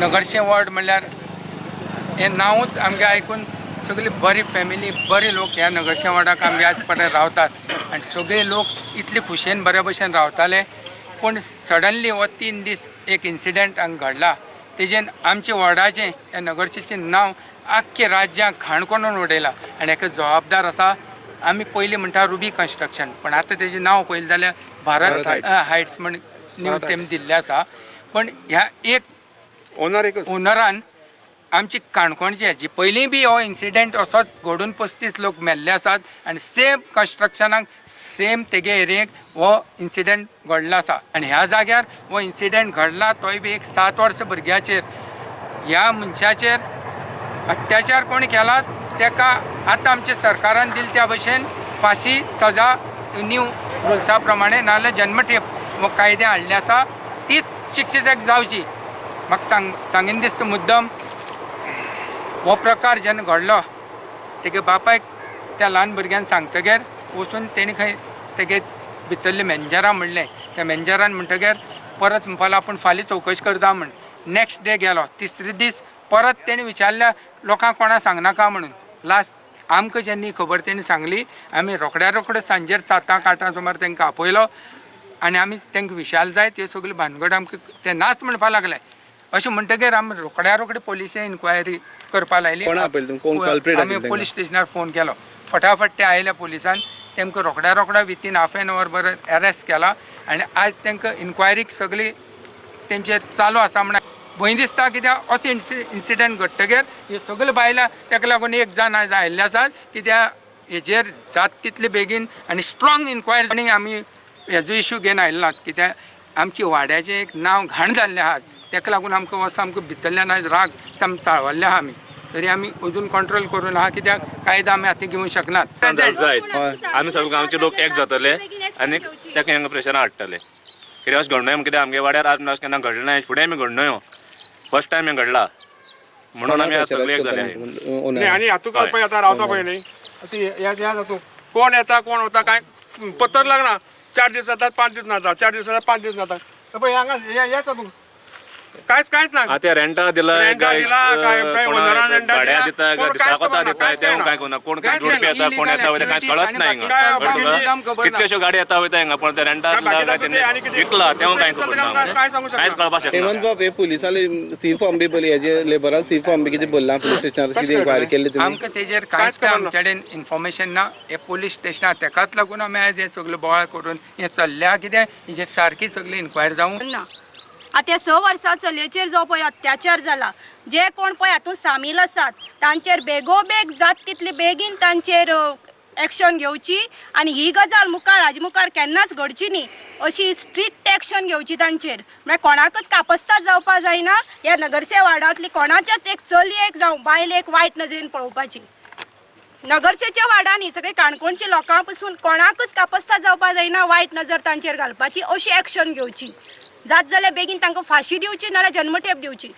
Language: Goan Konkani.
नगरशें वॉर्ड म्हणल्यार हें नांवूच आमगे आयकून सगळी बरी फॅमिली, बरे लोक ह्या नगरशें वॉर्डाक आमगे आज पर्यंत रावतात आनी सगळे लोक इतले खुशयेन बऱ्या भशेन रावताले. पूण सडनली हो 3 दीस एक इन्सिडंट हांगा घडला, तेजेन आमच्या वॉर्डाचें ह्या नगरशेचें नांव आख्खे राज्याक घाण करून उडयलां आनी हेका जबाबदार आसा आमी पयलीं म्हणटा रुबी कन्स्ट्रक्शन, पण आतां तेजें नांव पळयलें जाल्यार भारत हायट्स म्हण न्यू तेम दिल्लें आसा. पण ह्या एक ओनरान आमची काणकोणची जी पयलीं बी हो इन्सिडंट असोच घडून 35 लोक मेल्ले आसात आनी सेम कन्स्ट्रक्शनाक सेम तेगे एरियेक हो इन्सिडंट घडला आसा आनी ह्या जाग्यार हो इन्सिडंट घडला तोय बी एक 7 वर्सां भुरग्याचेर, ह्या मनशाचेर अत्याचार कोणी केला तेका आतां आमच्या सरकारान दिल त्या भशेन फांशी सजा न्यू रुल्सा प्रमाणे नाजाल्यार जन्मठेप हो कायदे हाडले आसा, तीच शिक्षा ताका जावची. म्हाका सांगीन दिसता मुद्दम हो प्रकार जेन्ना घडलो तेगे बापायक त्या ल्हान भुरग्यान सांगतगेर वचून तेणी खंय तेगे भितरले मॅनेजरा म्हणलें, त्या मॅनेजरान म्हणटगेर परत म्हणपाक आपूण फाल्यां चवकशी करता म्हण. नेक्स्ट डे गेलो, तिसरे दीस परत तेणी विचारल्या लोकांक कोणा सांगनाका म्हणून. लास्ट आमकां जेन्ना खबर तेणी सांगली आमी रोखड्या रोखडे सांजेर 7-8 सुमार तांकां आपयलो आनी आमी तांकां विशाल जाय त्यो सगल्यो भानगड आमकां ते नाच म्हणपाक लागले. अशें म्हणटगीर आमी रोखड्या रोखडे पोलिसे इन्क्वायरी करपाक लायली. आमी पोलीस स्टेशनार फोन केलो, फटाफट ते आयले पोलिसान, तांकां रोखड्या रोखड्या वितीन हाफ एन our बरें अरेस्ट केला आनी आज तांकां इन्क्वायरीक सगळी तेंचेर चालू आसा. म्हण भंय दिसता कित्याक असो इन्सिडंट घडटगीर ह्यो सगळ्यो बायलां ताका लागून एक जाण आयज आयिल्ले आसात कित्याक हेजेर जात तितले बेगीन आनी स्ट्रॉंग इन्क्वायरी आमी हेजो इशू घेवन आयले नात कित्याक आमची वाड्याचें एक नांव घाण जाल्लें आहा, ताका लागून आमकां हो सामको भितरल्यान आयज राग सामको चाळवल्ले आहा आमी, तरी आमी अजून कंट्रोल करून आहा कित्याक कायदो आमी हातीक घेवंक शकनात. आमी सगळे गांवचे लोक एक जातले आनी ताका हांगा प्रेशरां हाडटले. कित्याक अशें घडणय कित्याक आमगे वाड्यार आज अशें केन्ना घडलें ना, फुडें आमी घडणय, फर्स्ट टायम हें घडला म्हणून आमी सगळे एक जाले. आनी हातूंत पळय आतां रावता पळय न्ही, आतां कोण येता कोण वता कांय पत्तर लागना, 4 दीस जातात 5 दीस नाता, 4 दीस जातात 5 दीस नाता, पळय हांगा हेच हातूंत कांयच कांयच ना. आतां रेंटा दिला, भाड्या दिता, दिसाक दिता, तें कांय ना, कोण काय जोडपी येता कोण येता वयता कांय कळत ना हिंगा. कितल्योश्यो गाडी येता वयता हिंगा, पण ते रेंटा विकला तें कांय खबर ना, कांयच कळपाक शकना. हेमंत बाब, हे पुलिसांनी सी फॉर्म बी पळय, हेजे लेबरान सी फॉर्म बी कितें भरला पुलीस स्टेशनार, कितें इन्क्वायरी केल्ली तुमी? आमकां तेजेर कांयच आमचे कडेन इन्फॉर्मेशन ना. हे पुलीस स्टेशनार तेकाच लागून आमी आयज हें सगळें बोवाळ करून हें चल्ल्या कितें हेजेर सारकी सगळी इन्क्वायरी जावं ना. आतां 6 वर्सां चलयेचेर जो पळय अत्याचार जाला, जे कोण पळय हातूंत सामील आसात तांचेर बेगोबेग जात तितले बेगीन तांचेर एक्शन घेवची आनी ही गजाल मुखार हाजे मुखार केन्नाच घडची न्ही अशी स्ट्रिक्ट एक्शन घेवची तांचेर. म्हळ्यार कोणाकच कापस्ताद जावपाक जायना, ह्या नगरसे वार्डांतली कोणाच्याच एक चलयेक जावं बायलेक वायट नजरेन पळोवपाची. नगरसेच्या वार्डांनी सगळे काणकोणच्या लोकां पसून कोणाकच कापस्ताद जावपाक जायना, वायट नजर तांचेर घालपाची अशी एक्शन घेवची. जात जाल्यार बेगीन तांकां फांशी दिवची नाल्यार जन्मठेप दिवची.